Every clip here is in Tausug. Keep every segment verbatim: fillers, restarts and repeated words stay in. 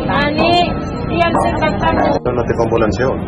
Ani, diyan sa pagtapos. Ano natin pang ambulansya yun?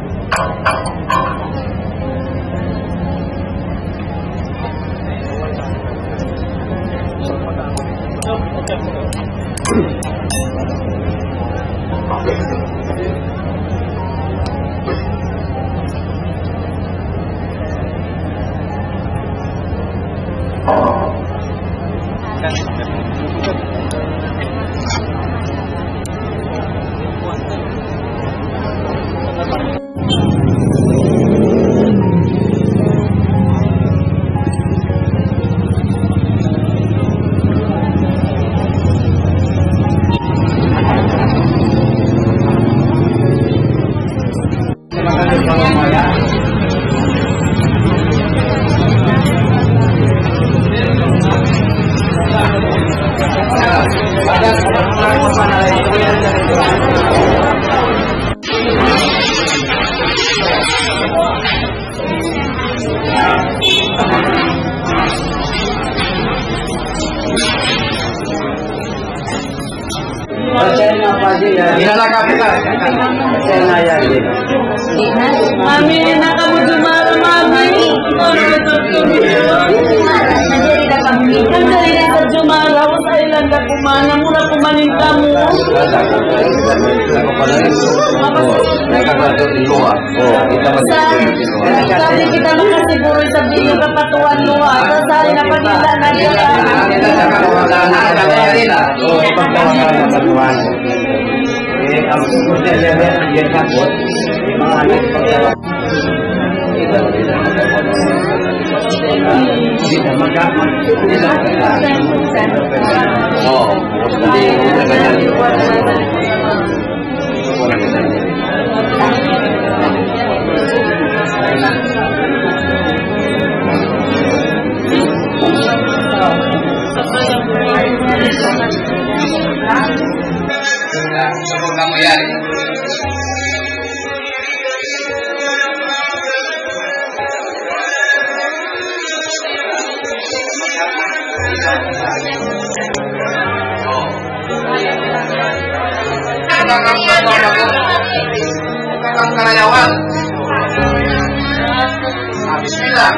Mami, na kamu jumala, mami. Ang dali na sa jumala, usay lang na kumana, mura kumanin ka mo. Sa, sabi kita makasiguro sa biyo kapatuan mo, ah. Sa, sa, napanila na kita. Bismillah.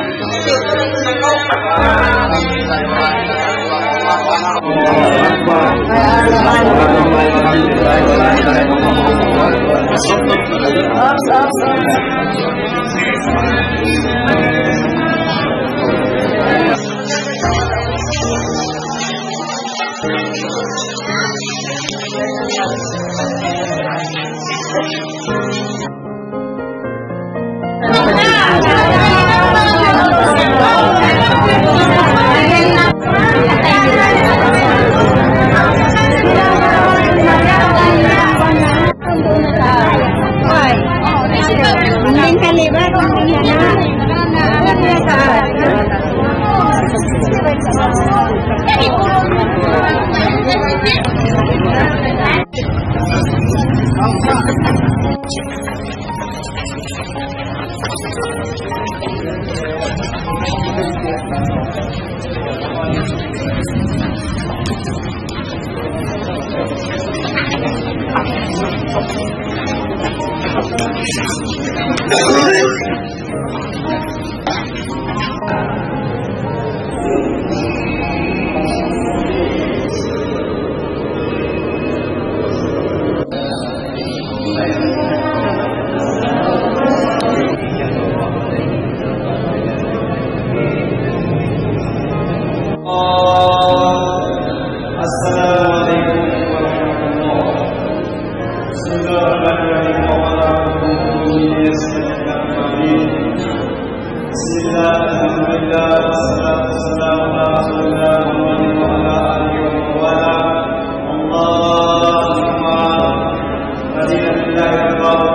السلام عليكم ورحمة الله. بسم الله الرحمن الرحيم. بسم الله، الحمد لله، والصلاة والسلام على رسول الله محمد وعلى آله ومن والاه. اللهم أرنا بالله الباطل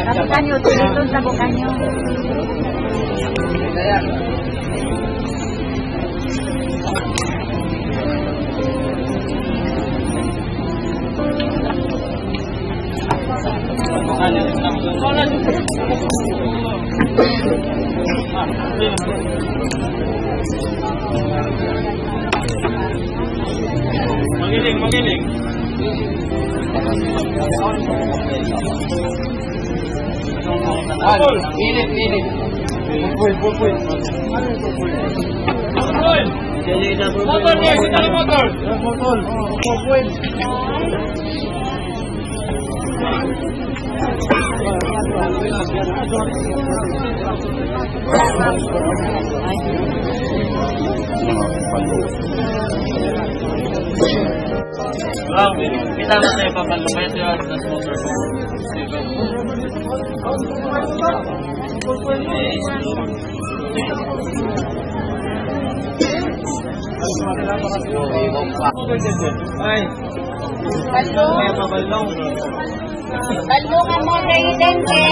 Tabukan niyu, tulisun, tabukan niyu. Mangiling, mangiling. Init, init. Bukul, bukul. Motor, motor, kita motor. Motor, motor. Kita na tayo, papanlumayan tayo sa motor. Ay. Balungan mo, Presidente.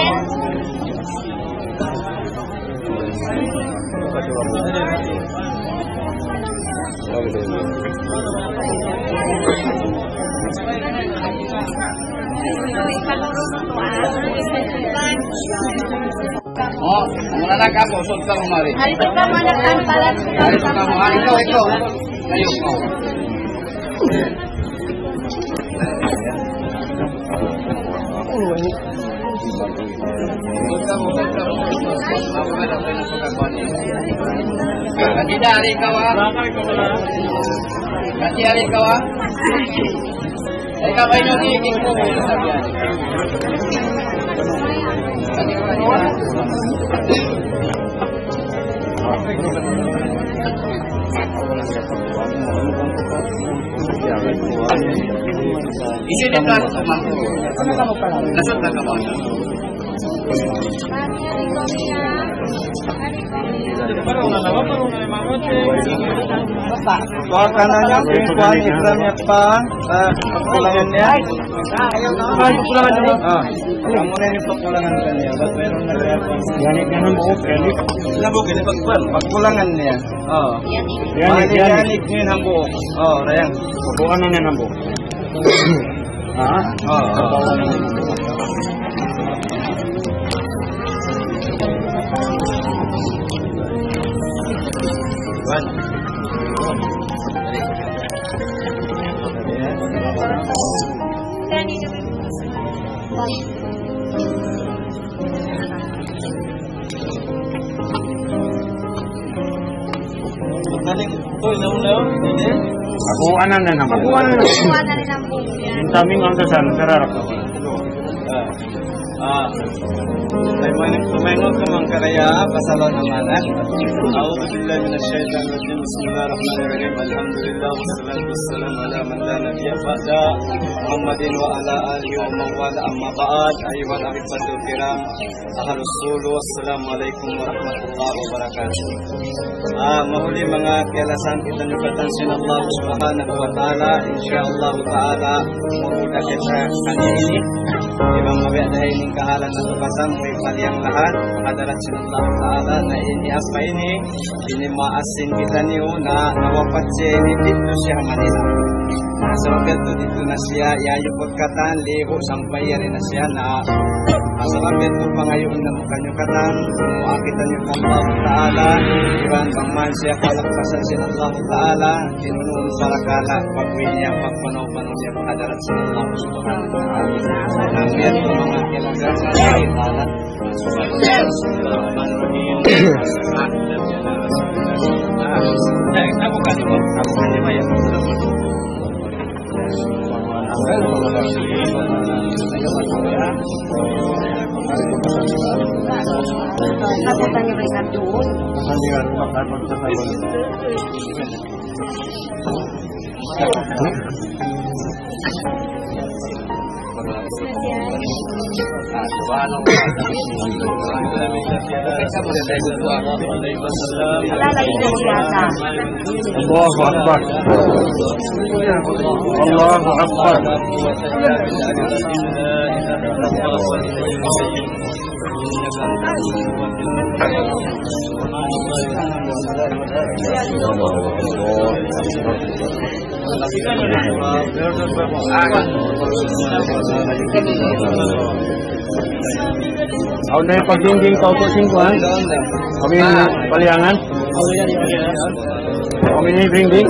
Oh, muna na ka, kusog ka, umari. Hari ito pa, mga nagkampalan. Hari ito pa, mga, ikaw, ikaw. Ayaw ko. Kati dari kaw, ha? Kati dari kaw, ha? Ikaw ba yung nagiging Isi di ka sa mangko. Nasaan ka ba? Kuha ka na niya, kuha ni Ikram niya pa. Ah, pagkulangan niya. Ah, pagkulangan niya. Ah, amu na in pagkulangan kaniya. Ba't mayroon na rin? Yan, yan ang buhok, yan. Yan ang buhok, yan. Pagkulangan niya. Oh. Yan, yan, yan. Yan, yan, yan hambuuk. Oh, yan. Bukuan na yan hambuuk. Ha? Oh, oh. One. Aku anan na naman. Aku anan na naman. Yung taming ang kasan, sararak ako. Ah. Ah. Ay, may nagpamay mo ka mang karaya, pasalamat naman, eh. أعوذ بالله من الشيطان الرجيم. بسم الله الرحمن الرحيم. الحمد لله والصلاة والسلام على من لا نبي بعده محمد وعلى آله ومن والاه. أما بعد، أيها الأحبة الكرام، أهل السول، السلام عليكم ورحمة الله وبركاته. Ah, mahuli manga kiyalasahan kitaniyu katan sin Allah Subhanahu wa Ta'ala, insya Allah Ta'ala, mamuda kita kaniya ini. Iban mabiya' da ini kahalan natu' katan, may paliyang lahat, hadarat sin Allah Ta'ala, na ini apa ini, ini maas sin kitaniyu, na nawapat siya ini didtu siya ha Manila. Na sabab yadtu didtu na siya, yayu katan, lihu sampay yari na siya na, ah, sabab yadtu pangayuun namu' kaniyu katan, muwaa kitaniyu pa Allah Ta'ala, iban bang man siya kalappasan sin Allah Ta'ala, kinunun parakala', pagbuhi niya, pagpanaw-panaw niya, pa hadarat sin Allah Subhanahu wa Ta'ala. Amin. الله أكبر. الله أكبر. Awn na in pagdingding pa upo sin kuwan. Kami in paliangan. Kami in dingding.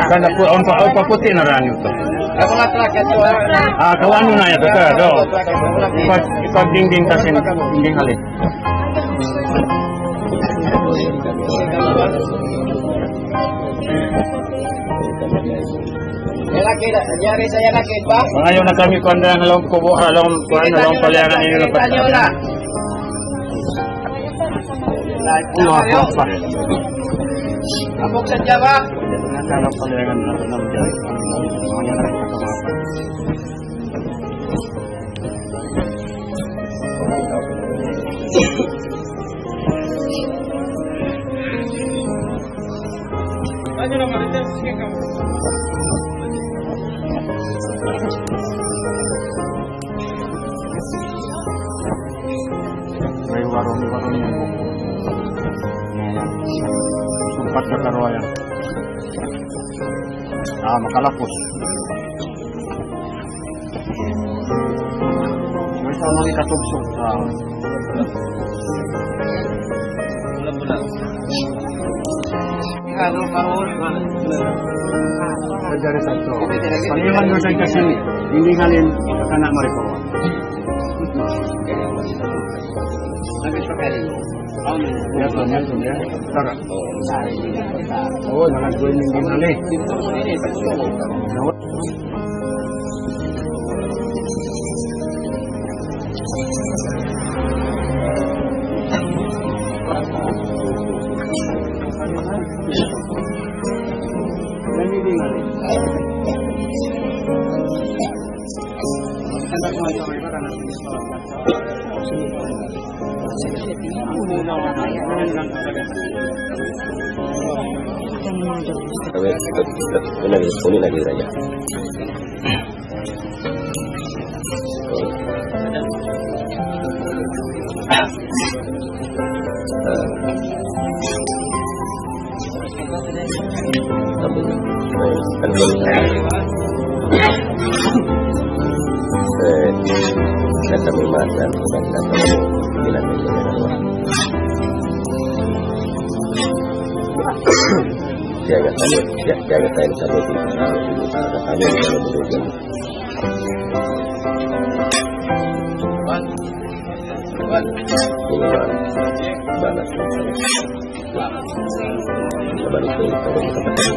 Karna' pu-, awn pa, awn pa puti' na rani ito. Ah, kawanu na yan, ito, do. Ipag-, ipagdingding ta sin, dingding halin. Mangayu' na kami kuwan dayn ha lawm kubo', ha lawm kuwan, ha lawm paliangan ninyo na pagkaun. Allahu Akbar. Ha lawm paliangan na, na, na. May warung-warung yan. Sumpat ka karuwa yan. Ah, makalapos. May tama ni katubsog. Ah. Pag-iwan mo sa kasi, hindi nga rin, baka na maripo. Yan, yan, yan. Tara. Oo, nakakuha yung ginali. Kami, ikut, ikut, ikut lagi, ikut lagi, raja. Jaga tayo, ja-, jaga tayo sa loob. Jaga tayo sa loob. Ini balas. Sabar itu, sabar itu.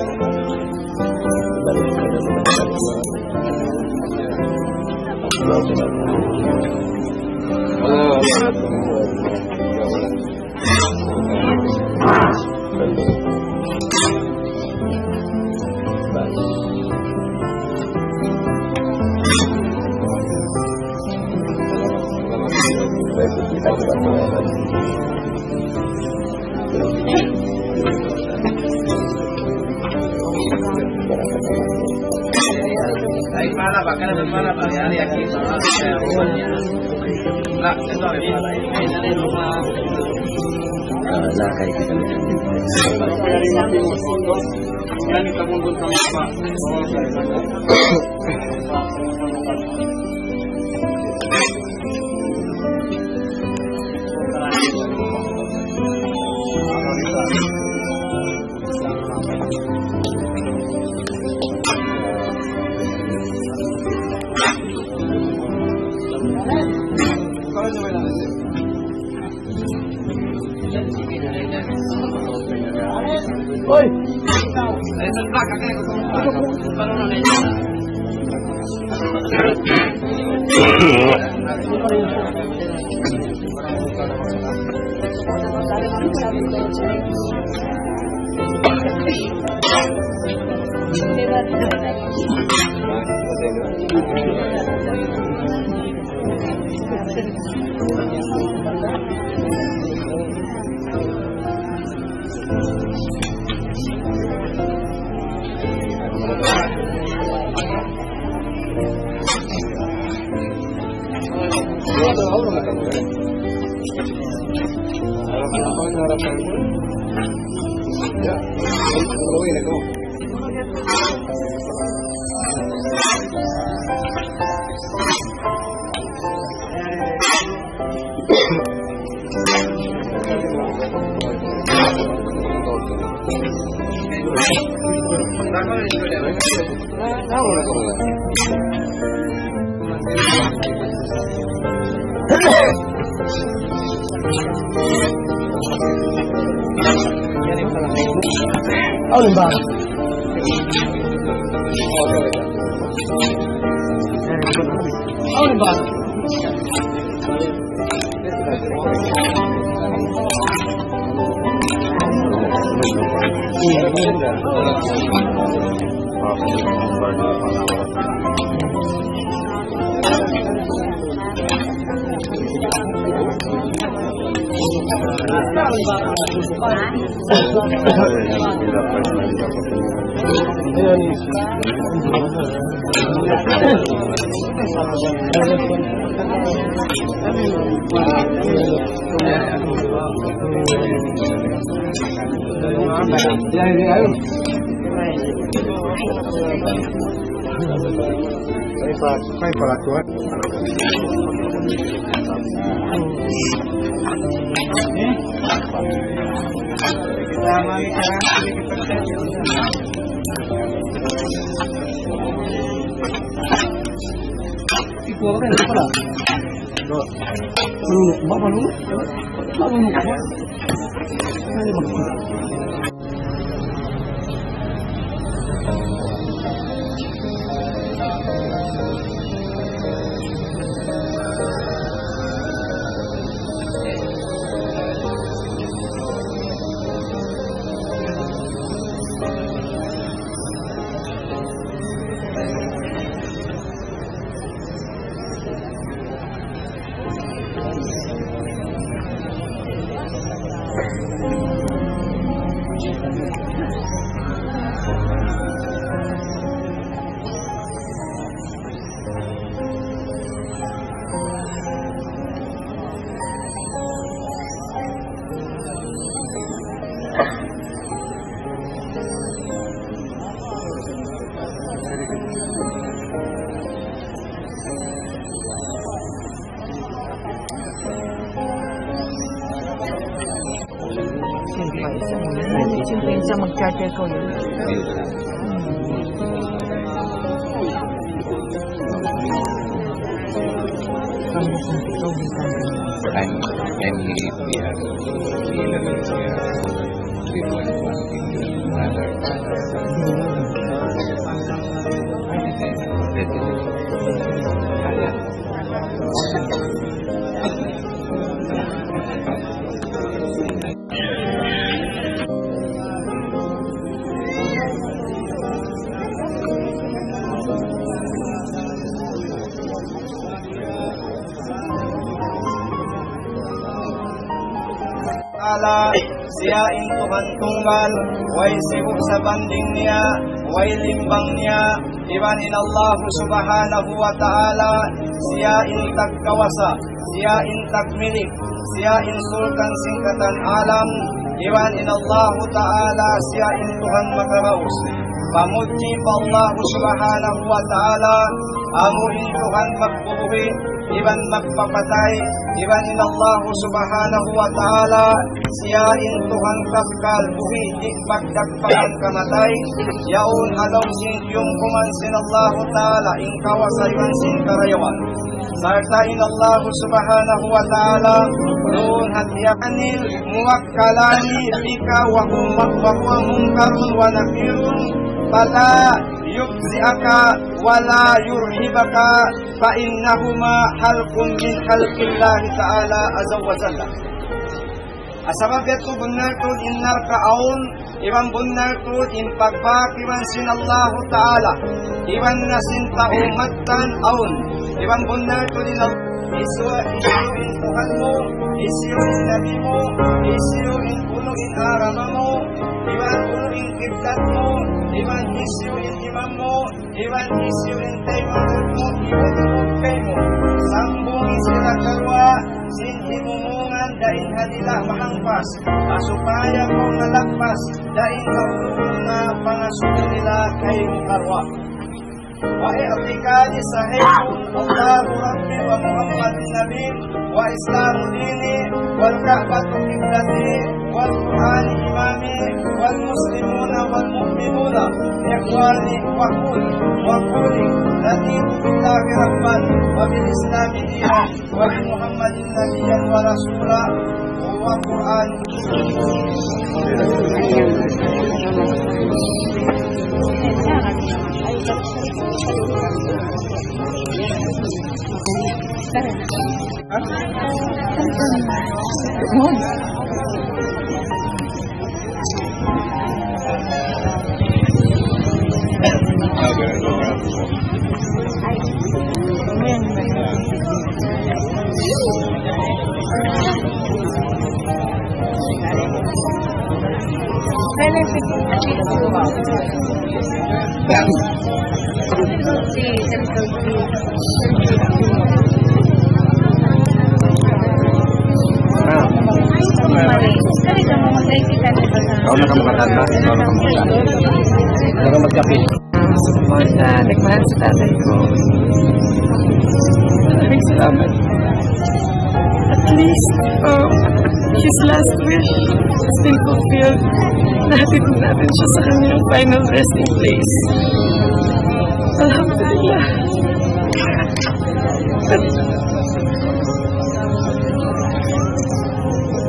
Awn ba? Awn ba? Siyempre, isa magchat-chat ko yun. I'm, I'm here, we have, we have, we want one thing, another. Siya in Tuhan tunggal, way sibu' sabanding niya, way limbang niya, iban in Allah Subhanahu wa Ta'ala, siya in tagkawasa, siya in tagmilik, siya in sultan sin katan alam, iban in Allah Ta'ala, siya in Tuhan makaraus. Pamudji pa Allah Subhanahu wa Ta'ala, amu in Tuhan magbubuhi, iban magpapatay, iban in Allah Subhanahu wa Ta'ala, siya in Tuhan kakkal buhi, di' pagdagpagan kamatay, yaun ha lawm sin kiyumkuman sin Allah Ta'ala, in kawasa iban sin karayawan. Sarta' in Allah Subhanahu wa Ta'ala, duun ha tiyaanil muwakkalani bika wa hum-, wa huwa munkarun wa nakirun, fala yufzi'aka wa la yurhibaka, fa innahuma halqun min halqillahi ta'ala azza wa jalla. Sabab yadtu bunnal tuud in narka' awn, iban bunnal tuud in pagbak iban sin Allahu Ta'ala, iban na sin tau mattan awn, iban bunnal tuud in Al-, hisiyu, hisiyu in Tuhan mu, hisiyu in Nabi mu, hisiyu in unu in agama mu, iban unu in kiblat mu, iban hisiyu in imam mu, iban hisiyu in taymanghud mu, iban in kaymu. Sambung sila karuwa, sin himumungan dayn ha dila' mahangpas. Supaya kaw malappas dayn ha unu-unu na pangasubu nila kaymu karuwa. Wa i'tiqadi sahih, Allahu Rabbi wa Muhammadun Nabi, wa Islamu dini, wal Ka'batu qiblati, wal Qur'ani imami, wal muslimuna wal mu'minuna ikhwani, wa qul, wa quli, raditu billahi rabban, wa bil Islami dinan, wa bi Muhammadin nabiyyan wa rasula, wa Qur'an. Ikaw na kamu katanda, ikaw na kamu katanda. Ikaw na magkape. Suporta, nagmahal sa tatay ko. Maraming salamat. At least, um, his last wish has been fulfilled. Nahatid natin siya sa kanyang final resting place. Alhamdulillah. But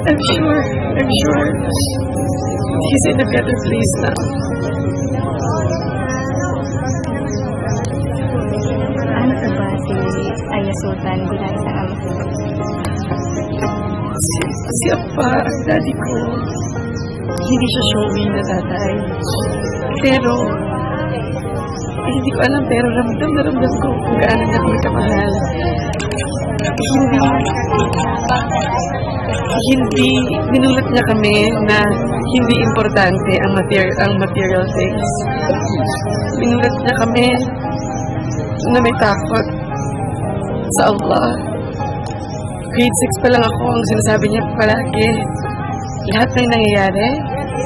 I'm sure, I'm sure he's in a better place now. Ano ka ba si Aya Sultan bilang sa ama? Si, si Apa, ang daddy ko, hindi siya showing na tatay. Pero, eh, hindi ko alam, pero ramdam na ramdam ko kung gaano niya kami kamahal. Hindi, hindi, binulat niya kami na hindi importante ang mater-, ang material things. Binulat niya kami na may takot sa Allah. Grade six pa lang ako, ang sinasabi niya palagi, lahat ng nangyayari,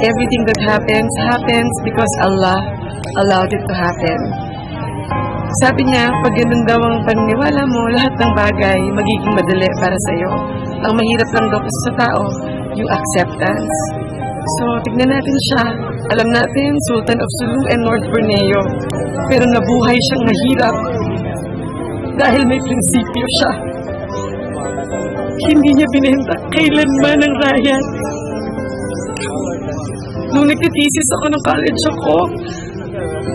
everything that happens, happens because Allah allowed it to happen. Sabi niya, pag ganun daw ang paniniwala mo, lahat ng bagay magiging madali para sa'yo. Ang mahirap lang daw kasi sa tao, yung acceptance. So, tignan natin siya. Alam natin, Sultan of Sulu and North Borneo. Pero nabuhay siyang mahirap dahil may prinsipyo siya. Hindi niya binenta kailanman ang rayan. Nung nagtitisis ako ng college ako,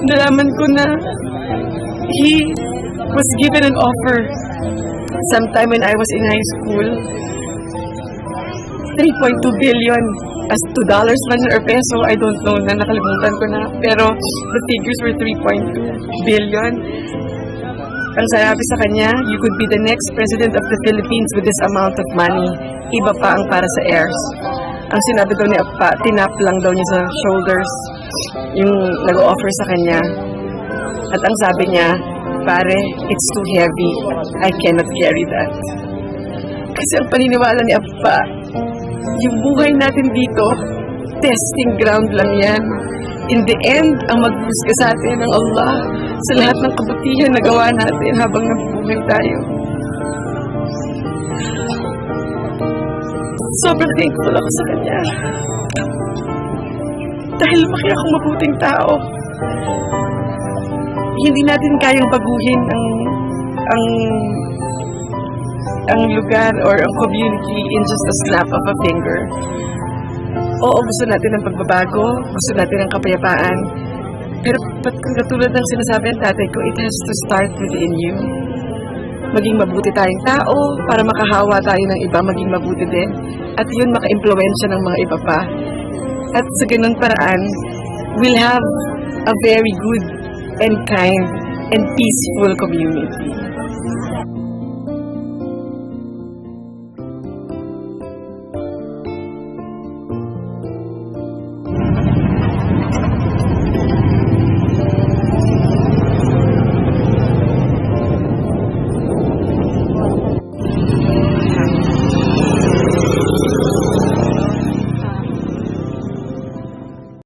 nalaman ko na he was given an offer sometime when I was in high school. Three point two billion. As to dollars man or peso, I don't know na, nakalimutan ko na. Pero the figures were three point two billion. Ang sinabi sa kanya, "You could be the next president of the Philippines with this amount of money." Iba pa ang para sa heirs. Ang sinabi daw ni Apa, tinap lang daw niya sa shoulders yung nag-offer sa kanya. At ang sabi niya, "Pare, it's too heavy. I cannot carry that." Kasi ang paniniwala ni Apa, yung buhay natin dito, testing ground lang yan. In the end, ang maghusga sa atin ng Allah sa lahat ng kabutihan na gawa natin habang nabubuhay tayo. Sobrang thankful ako sa kanya. Dahil lumaki akong mabuting tao. Hindi natin kayang baguhin ang, ang, ang lugar or ang community in just a snap of a finger. Oo, gusto natin ang pagbabago, gusto natin ang kapayapaan. Pero pat-, kung katulad ng sinasabi ng tatay ko, it has to start within you. Maging mabuti tayong tao para makahawa tayo ng iba maging mabuti din. At yun, maka-impluwensya ng mga iba pa. At sa ganung paraan, we'll have a very good and kind and peaceful community.